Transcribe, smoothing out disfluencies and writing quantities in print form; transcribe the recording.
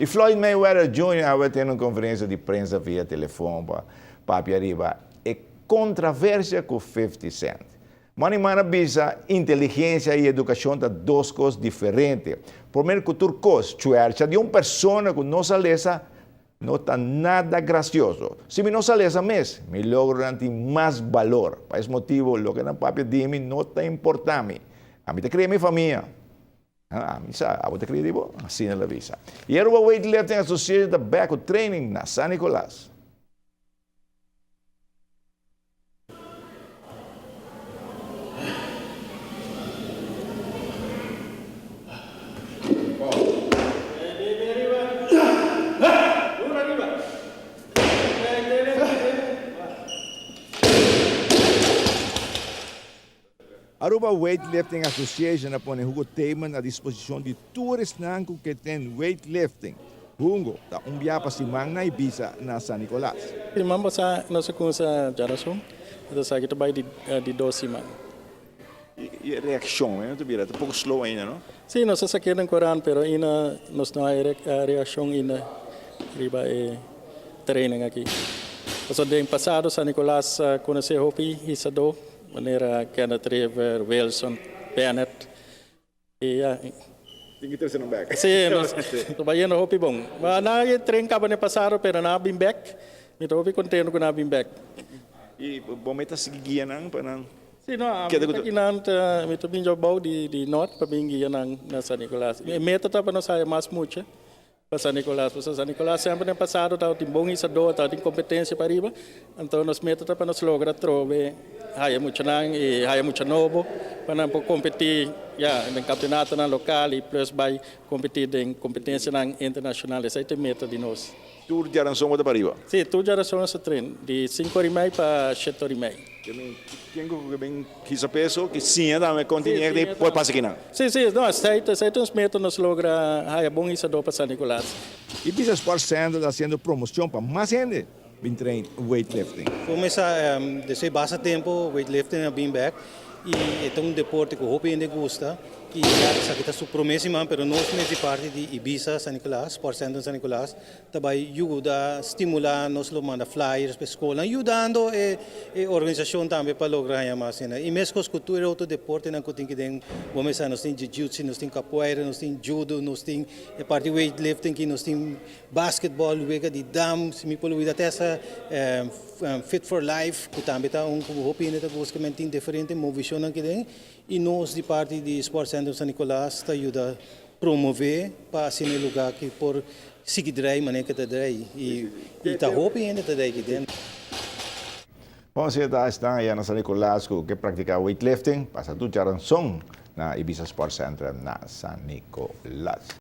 Y Floyd Mayweather Jr. awe tene un conferencia di prensa via telefon pa papia riba e contraversia cu 50 Cent. Money Man a bisa, Inteligencia y educacion ta dos cos diferente. Promer cu tur cos, chuercha di un persona cu no sa lesa no ta nada gracioso. Si mi no sa lesa mes, mi logronan tin mas balor. Pa es motibo, loke nan papia di mi no ta importa mi. Ami ta cria mi famia. Ami sa, abo ta cria di bo? Asina el a bisa. Y Aruba Weightlifting Association ta back cu training na San Nicolas. Aruba Weightlifting Association a pone Hugo Themen na disposicion di tur esnan cu ke ten weightlifting. Hungo ta un bia pa siman na Ibiza na San Nicolas. Siman pasa nos a cuminsa djarason, entonces aki ta bay di dos siman. Y e reaccion no ta bira ta poco slow ainda no? Si, nos a saqu'e den corant pero ainda nos no hay reaccion ainda riba e training aki. Pasobra den pasado San Nicolas a conoce hopi hisador. Manera Kenneth River, Wilson, Bennett y ya. Tin ki trece nan bek. Sí, nos ta bayendo hopi bon. Ma nan a tren caba den pasado pero nan a bin bek. Mi ta hopi contento cu nan a bin bek. Y bo meta sigui guia nan pa nan Sí, no, ami ta aki nan ta, mi ta bin djou bou di Noord pa bin guia nan na San Nicolas. E meta ta pa nos haya mas mucha. Pa San Nicolas, pasobra San Nicolas semper den pasado tabatin bon hisador, tabatin competencia pa riba, anto nos meta ta pa nos logra atrobe haya muchanan y haya mucha nobo pa nan por competi ya den campeonatonan local y plus bay competi den competencianan internacional, esey ta e meta di nos. Tur djaranson bo ta pa riba? Si, tur djaranson nos ta train, di cinco ora y mei pa shete ora y mei. Ken ku ke bin hisa peso, ke siña tambe kon tin e por pasa kinan? Si, si, no, esei ta esei ta nos meta, nos logra haya bon hisadó pa San Nicolas. Ibiza Sport Center ta hasiendo promocion pa mas hende bin train weightlifting. Kuminsá despues basta tempu weightlifting a bin bek i e ta un deporte ku hopi hende gusta. I ya esaki ta su prome siman pero nos mes di parti di Ibiza San Nicolas, Sport Center San Nicolas, ta bai yuda stimula, nos lo manda flyers pa e skolnan yudando e e organisashon tambe pa logra haña mas hende. I meskos ku tur e otro deportenan ku tin ki den bo mesa, nos tin jiu-jitsu, nos tin capoeira, nos tin judo, nos tin e parti weightlifting ki nos tin basketball, wega di dam, si mi por lubida te hasta fit for life ku tambe ta un ku hopi hende ta buska men tin diferente movishonnan ki den. I nos di parti di Sport Centrum San Nicolas ta yuda promove pa asina e luga aki por sigui drei manera ke ta drei i ta hopi hende ta drei aki den. Bon si ta esnan aya na San Nicolas ku ke praktika weightlifting, pasa tur djaranson na Ibiza Sport Centrum na San Nicolas.